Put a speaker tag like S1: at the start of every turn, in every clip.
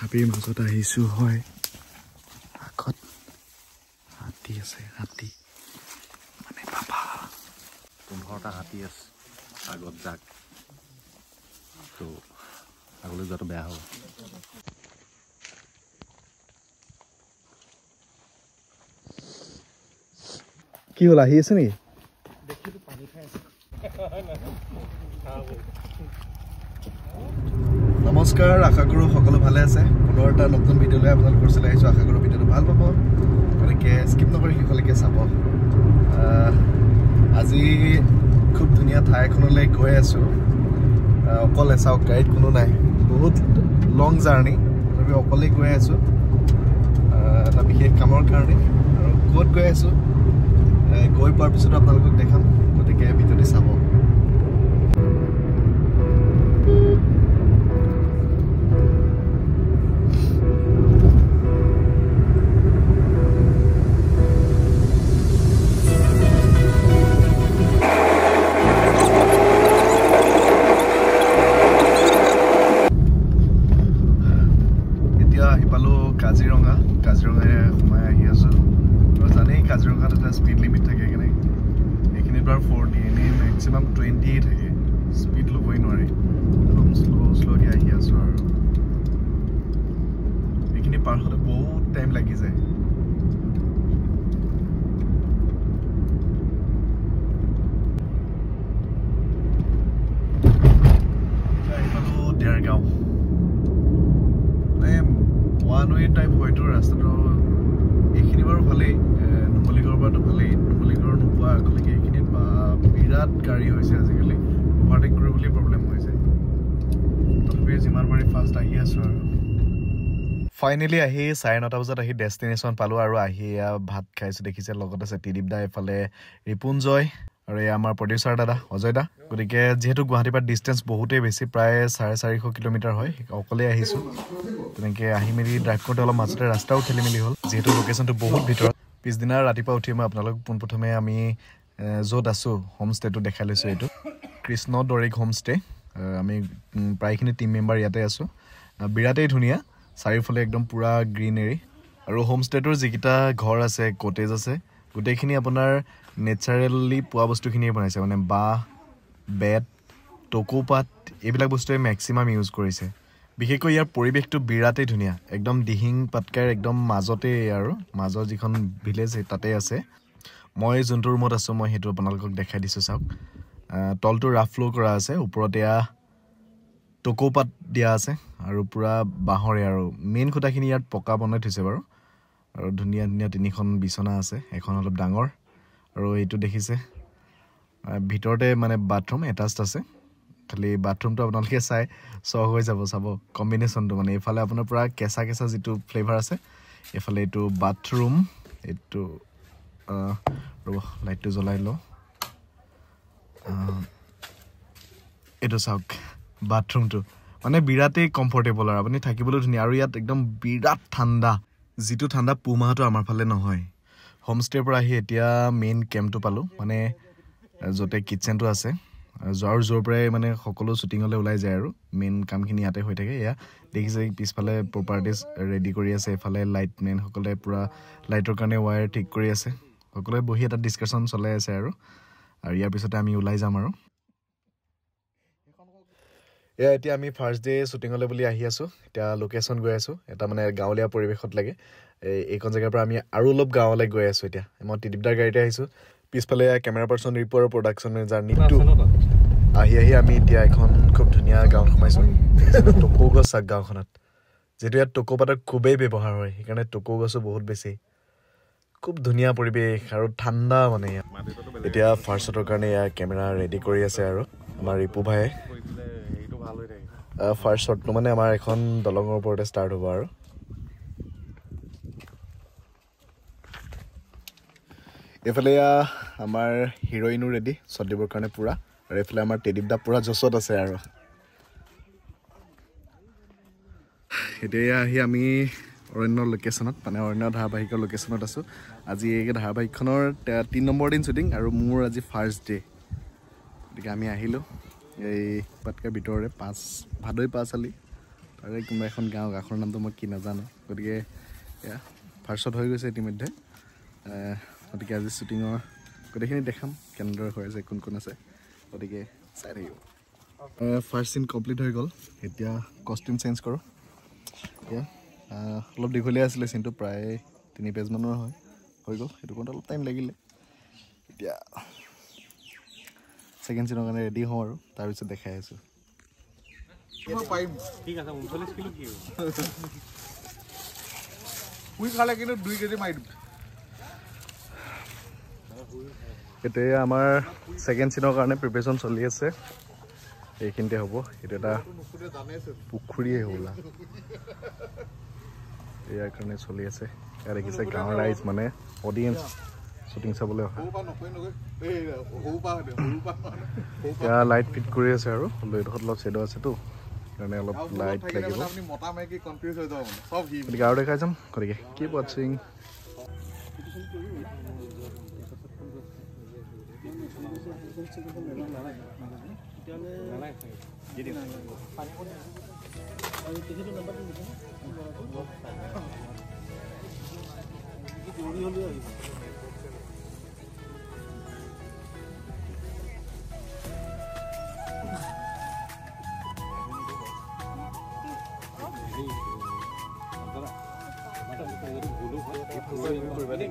S1: হাবিৰ মাজত আহিছোঁ হয়, আগত হাতী আছে, হাতী মানে বাবা
S2: 15টা হাতী আছে আগত যাক, তো আগলৈ যোৱাটো বেয়া হ'ব।
S1: কি হ'ল, আহি আছে নেকি? নমস্কাৰ, আশা কৰোঁ সকলো ভালে আছে। পুনৰ এটা নতুন ভিডিঅ' লৈ আপোনালোকৰ ওচৰলৈ আহিছোঁ। আশা কৰোঁ ভিডিঅ'টো ভাল পাব, গতিকে স্কিপ নকৰি শেষলৈকে চাব। আজি খুব ধুনীয়া ঠাই এখনলৈ গৈ আছোঁ অকলে। চাওক, গাড়ীত কোনো নাই, বহুত লং জাৰ্ণি, তথাপি অকলেই গৈ আছোঁ এটা বিশেষ কামৰ কাৰণে। আৰু ক'ত গৈ আছোঁ গৈ পোৱাৰ পিছত আপোনালোকক দেখাম, গতিকে ভিডিঅ'টি চাব। এতিয়া আহি পালোঁ কাজিৰঙা। কাজিৰঙাৰে সোমাই আহি আছোঁ। আৰু জানেই কাজিৰঙাত এটা স্পীড লিমিট থাকে, সেইকাৰণে এইখিনিত বাৰু 40, এনেই মেক্সিমাম 20 থাকে, স্পীড ল'বই নোৱাৰি। একদম শ্ল' শ্ল'কৈ আহি আছোঁ আৰু এইখিনি পাৰ হওঁতে বহুত টাইম লাগি যায়। আহি পালোঁ দেৰগাঁও। মানে ওৱান ৱে টাইপ হয়তো ৰাস্তাটো। এইখিনি বাৰু ভালেই, নুমলীগড়ৰ পৰাতো ভালেই, নুমলীগড় নোপোৱা আগলৈকে এইখিনিত বিৰাট গাড়ী হৈছে আজিকালি, অভাৰটেক কৰিবলৈ প্ৰব্লেম হৈছে। তথাপিও যিমান পাৰি ফাষ্ট আহি আছোঁ আৰু। ফাইনেলি আহি 9:30 বজাত আহি ডেষ্টিনেশ্যন পালোঁ আৰু আহি এয়া ভাত খাইছোঁ। দেখিছে লগত আছে ত্ৰিদীপ দা, এইফালে ৰিপুঞ্জয় আৰু এয়া আমাৰ প্ৰডিউচাৰ দাদা অজয় দা। গতিকে যিহেতু গুৱাহাটীৰ পৰা ডিষ্টেঞ্চ বহুতেই বেছি, প্ৰায় 450 কিলোমিটাৰ হয়, অকলেই আহিছোঁ। তেনেকৈ আহি মেলি ড্ৰাইভ কৰোঁতে অলপ মাজতে ৰাস্তাও খেলি মেলি হ'ল, যিহেতু লোকেশ্যনটো বহুত ভিতৰত। পিছদিনা ৰাতিপুৱা উঠি মই আপোনালোক পোনপ্ৰথমে আমি য'ত আছোঁ হোমষ্টেটো দেখাই লৈছোঁ। এইটো কৃষ্ণ দৰিক হোমষ্টে। আমি প্ৰায়খিনি টিম মেম্বাৰ ইয়াতে আছোঁ। বিৰাটেই ধুনীয়া, চাৰিওফালে একদম পূৰা গ্ৰীনেৰী। আৰু হোমষ্টেটোৰ যিকেইটা ঘৰ আছে, কটেজ আছে, গোটেইখিনি আপোনাৰ নেচাৰেলি পোৱা বস্তুখিনিয়ে বনাইছে। মানে বাঁহ, বেত, টকৌপাত এইবিলাক বস্তুৱে মেক্সিমাম ইউজ কৰিছে। বিশেষকৈ ইয়াৰ পৰিৱেশটো বিৰাটেই ধুনীয়া, একদম দিহিং পাটকাইৰ একদম মাজতেই আৰু মাজৰ যিখন ভিলেজ তাতে আছে। মই যোনটো ৰুমত আছোঁ মই সেইটো আপোনালোকক দেখাই দিছোঁ, চাওক। তলটো ৰাফ ফ্ল'ৰ কৰা আছে, ওপৰত এয়া টকৌপাত দিয়া আছে আৰু পূৰা বাঁহৰে। আৰু মেইন খুঁটাখিনি ইয়াত পকা বনাই থৈছে বাৰু। আৰু ধুনীয়া ধুনীয়া 3খন বিচনা আছে, এখন অলপ ডাঙৰ। আৰু এইটো দেখিছে ভিতৰতে মানে বাথৰুম এটাচড আছে। খালি বাথৰুমটো আপোনালোকে চাই চখ হৈ যাব, চাব কম্বিনেশ্যনটো। মানে এইফালে আপোনাৰ পূৰা কেঁচা কেঁচা যিটো ফ্লেভাৰ আছে, এইফালে এইটো বাথৰুম। এইটো ৰ'ব লাইটটো জ্বলাই লওঁ। এইটো চাওক বাথৰুমটো, মানে বিৰাটেই কমফৰ্টেবল আৰু আপুনি থাকিবলৈ ধুনীয়া। আৰু ইয়াত একদম বিৰাট ঠাণ্ডা, যিটো ঠাণ্ডা পুহ মাহটো আমাৰ ফালে নহয়। হোমষ্টেৰ পৰা আহি এতিয়া মেইন কেম্পটো পালোঁ, মানে য'তে কিটচেনটো আছে। যোৱাৰ য'ৰ পৰাই মানে সকলো শ্বুটিঙলৈ ওলাই যায় আৰু মেইন কামখিনি ইয়াতে হৈ থাকে। এয়া দেখিছে পিছফালে প্ৰপাৰ্টিজ ৰেডি কৰি আছে, এইফালে লাইটমেনসকলে পূৰা লাইটৰ কাৰণে ৱায়াৰ ঠিক কৰি আছে। সকলোৱে বহি এটা ডিছকাশ্যন চলাই আছে আৰু ইয়াৰ পিছতে আমি ওলাই যাম। আৰু এয়া এতিয়া আমি ফাৰ্ষ্ট ডে শ্বুটিঙলৈ বুলি আহি আছোঁ। এতিয়া লোকেশ্যন গৈ আছোঁ, এটা মানে গাঁৱলীয়া পৰিৱেশত লাগে। এইখন জেগাৰ পৰা আমি আৰু অলপ গাঁৱলৈ গৈ আছোঁ। এতিয়া মই ত্ৰিদীপদাৰ গাড়ীতে আহিছোঁ। পিছফালে কেমেৰা পাৰ্চন ৰিপু আৰু প্ৰডাকশ্যন মেনেজাৰ নিতু। আহি আহি আমি এতিয়া এখন খুব ধুনীয়া গাঁৱত সোমাইছোঁ, টকৌ গছ চাক গাঁওখনত। যিহেতু ইয়াত টকৌ পাতৰ খুবেই ব্যৱহাৰ হয়, সেইকাৰণে টকৌ গছো বহুত বেছি। খুব ধুনীয়া পৰিৱেশ আৰু ঠাণ্ডা মানে ইয়াত। এতিয়া ফাৰ্ষ্টৰ কাৰণে ইয়াৰ কেমেৰা ৰেডি কৰি আছে আৰু আমাৰ ৰিপু ভায়ে। ফাৰ্ষ্ট শ্বটটো মানে আমাৰ এখন দলঙৰ ওপৰতে ষ্টাৰ্ট হ'ব। আৰু এইফালে আমাৰ হিৰইনো ৰেডি শ্বট দিবৰ কাৰণে পূৰা। আৰু এইফালে আমাৰ টেডিপ দা পূৰা জছত আছে। আৰু এতিয়া আহি আমি অৰণ্যৰ লোকেশ্যনত, মানে অৰণ্য ধাৰাবাহিকৰ লোকেশ্যনত আছোঁ। আজি এই ধাৰাবাহিকখনৰ 3 নম্বৰ দিন শ্বুটিং আৰু মোৰ আজি ফাৰ্ষ্ট ডে। গতিকে আমি আহিলোঁ এই পাটকাৰ ভিতৰৰে ভাদৈ পাঁচআলি। তাৰে কোনোবা এখন গাঁও, গাঁওখনৰ নামটো মই কি নাজানো। গতিকে এয়া ফাৰ্ষ্টত হৈ গৈছে ইতিমধ্যে। গতিকে আজি শ্বুটিঙৰ গোটেইখিনি দেখাম কেনেদৰে হৈ আছে, কোন কোন আছে, গতিকে চাই থাকিব। ফাৰ্ষ্ট চিন কমপ্লিট হৈ গ'ল, এতিয়া কষ্টিউম চেঞ্জ কৰোঁ। এতিয়া অলপ দীঘলীয়া আছিলে চিনটো, প্ৰায় 3 পেজমানৰ হয়, হৈ গ'ল। সেইটো কৰোঁতে অলপ টাইম লাগিলে। এতিয়া ছেকেণ্ড চিনৰ কাৰণে ৰেডি হওঁ আৰু তাৰপিছত দেখাই আছোঁ।
S2: ঠিক আছে, 39 কিলো কি
S3: খালে কিন্তু 2 কেজি মাৰি দিম।
S1: এতিয়া আমাৰ ছেকেণ্ড চিনৰ কাৰণে প্ৰিপেৰেশ্যন চলি আছে। এইখিনিতে হ'ব, এইটো এটা পুখুৰীয়ে হ'লা, ইয়াৰ কাৰণে চলি আছে। ইয়াত দেখিছে গাঁৱৰ ৰাইজ মানে অডিয়েঞ্চ শ্বুটিং চাবলৈ অহা। এতিয়া লাইট ফিট কৰি আছে আৰু এইডোখৰত অলপ শ্বেডো আছেতো, সেইকাৰণে অলপ লাইট লাগিব। গতিকে আৰু দেখাই যাম, গতিকে কিপ ৱাচিং।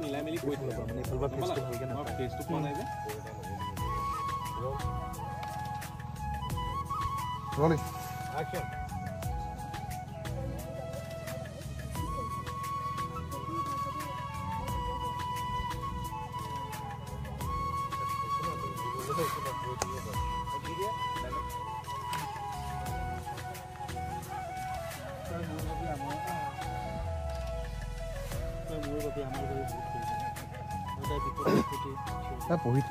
S2: মিলাই মেলি কৈ ফেচটো পোৱা নাই যে।
S1: পঢ়ি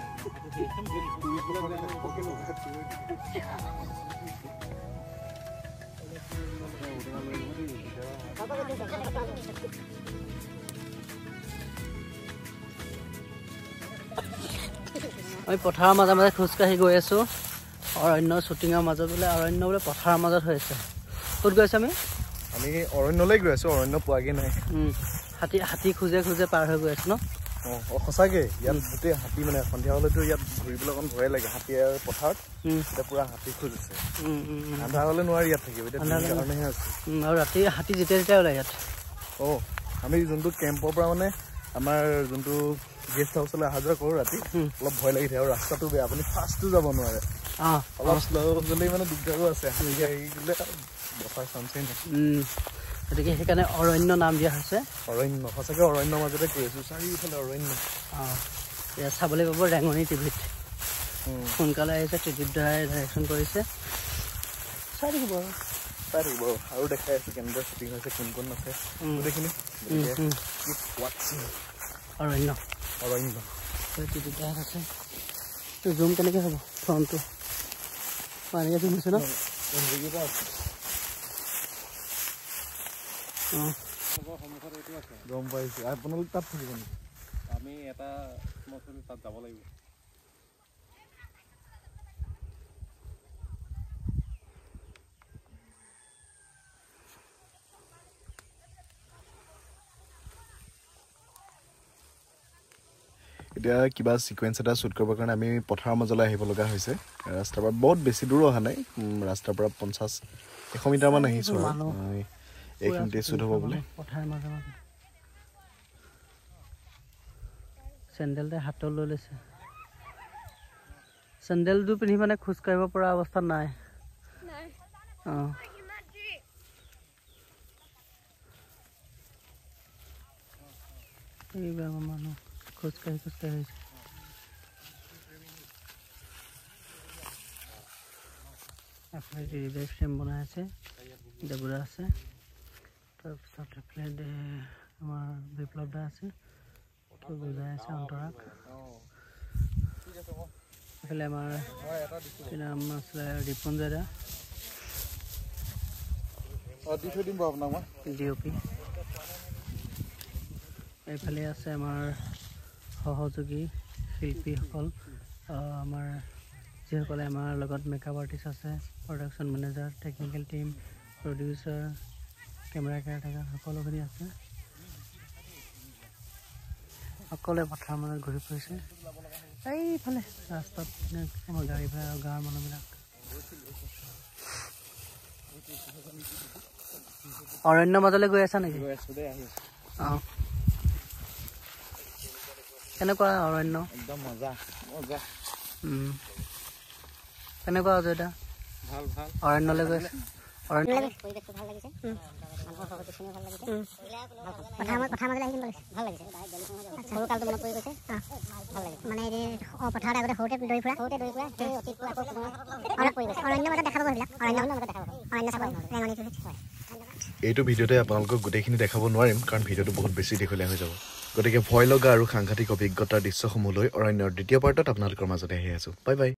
S4: আমি পথাৰৰ মাজে মাজে খোজকাঢ়ি গৈ আছোঁ। অৰণ্য শ্বুটিঙৰ মাজত বোলে, অৰণ্য বোলে পথাৰৰ মাজত হৈ আছে। ক'ত গৈ আছোঁ আমি?
S1: আমি অৰণ্যলৈ গৈ আছোঁ, অৰণ্য পোৱাগৈ নাই।
S4: হাতী হাতী খোজে খোজে পাৰ হৈ গৈ আছোঁ ন?
S1: অঁ সঁচাকৈ ইয়াত গোটেই হাতী, মানে সন্ধিয়া হ'লেতো ইয়াত ঘূৰিবলৈ অকণ ভয়ে লাগে। হাতী আৰু পথাৰত এতিয়া পূৰা হাতী খোজ আছে। আন্ধাৰ হ'লে নোৱাৰি ইয়াত থাকিব, এতিয়া কাৰণেহে আছে।
S4: আৰু ৰাতি হাতী যেতিয়া তেতিয়া ওলায় ইয়াত।
S1: অঁ আমি যোনটো কেম্পৰ পৰা মানে আমাৰ যোনটো গেষ্ট হাউচলৈ অহা যোৱা কৰোঁ ৰাতি, অলপ ভয় লাগি থাকে আৰু ৰাস্তাটো বেয়া, আপুনি ফাৰ্ষ্টটো যাব নোৱাৰে। অলপ শ্ল' গ'লেই মানে দিগদাৰো আছে, হাতী আহি গ'লে বচাৰ চান্সেই নাই।
S4: গতিকে সেইকাৰণে অৰণ্য নাম দিয়া হৈছে।
S1: অৰণ্য, সঁচাকৈ অৰণ্যৰ মাজতে গৈ আছোঁ, চাৰিওফালে অৰণ্য।
S4: অঁ ইয়াত চাবলৈ পাব ৰেঙনি টিভিত। সোনকালে আহিছে, ত্ৰিদীপ দাই ডাইৰেকশ্যন কৰিছে। চাই থাকিব আৰু,
S1: চাই থাকিব আৰু দেখাই আছোঁ কেনেদৰে শ্বুটিং হৈছে, কোন কোন আছে গোটেইখিনি।
S4: অৰণ্য,
S1: অৰণ্য
S4: ত্ৰিদীপ দাহঁত আছে। জুম কেনেকৈ হ'ব ফ্ৰণ্টটো? এনেকৈ জুম হৈছে ন?
S1: গম পাইছোঁ। আপোনালোক তাত থাকিব নেকি?
S2: আমি এটা তাত যাব লাগিব।
S1: এতিয়া কিবা ছিকুৱেঞ্চ এটা শ্বুট কৰিবৰ কাৰণে আমি পথাৰৰ মাজলৈ আহিব লগা হৈছে। ৰাস্তাৰ পৰা বহুত বেছি দূৰো অহা নাই, ৰাস্তাৰ পৰা 50-100 মিটাৰমান আহিছোঁ আৰু। এইখিনিতে শ্বুট হ'ব বোলে।
S4: পথাৰৰ মাজে মাজে চেণ্ডেলতে হাতত লৈ লৈছে। চেণ্ডেলযোৰ পিন্ধি মানে খোজকাঢ়িব পৰা অৱস্থা নাই। অঁ এইবিলাক মানুহ খোজকাঢ়ি খোজকাঢ়ি আহিছে। এফালে ৰিভাইভ ফ্ৰেম বনাই আছে, দেবুদা আছে। তাৰপিছত এফালে আমাৰ বিপ্লৱ দা আছে, বুজাই আছে অন্তৰাক। এইফালে আমাৰ কি নাম আছিলে, ৰিপুঞ্জয় দা, ডি অ' পি। এইফালে আছে আমাৰ সহযোগী শিল্পীসকল, আমাৰ যিসকলে আমাৰ লগত মেকআপ আৰ্টিষ্ট আছে, production manager, technical team, producer, camera caretaker সকলোখিনি আছে। সকলোৱে পথাৰৰ মাজত ঘূৰি ফুৰিছে। এইফালে ৰাস্তাত আমাৰ গাড়ী ভাড়া আৰু গাঁৱৰ মানুহবিলাক। অৰণ্যৰ মাজলৈ গৈ আছা নেকি? অঁ, কেনেকুৱা অৰণ্য?
S2: একদম মজা মজা।
S4: কেনেকুৱা অজয় দা?
S2: ভাল ভাল।
S4: অৰণ্যলৈ গৈ আছে?
S1: এইটো ভিডিঅ'তে আপোনালোকক গোটেইখিনি দেখাব নোৱাৰিম, কাৰণ ভিডিঅ'টো বহুত বেছি দীঘলীয়া হৈ যাব। গতিকে ভয় লগা আৰু সাংঘাতিক অভিজ্ঞতাৰ দৃশ্যসমূহ লৈ অৰণ্যৰ দ্বিতীয় পাৰ্টত আপোনালোকৰ মাজতে আহি আছোঁ। Bye bye.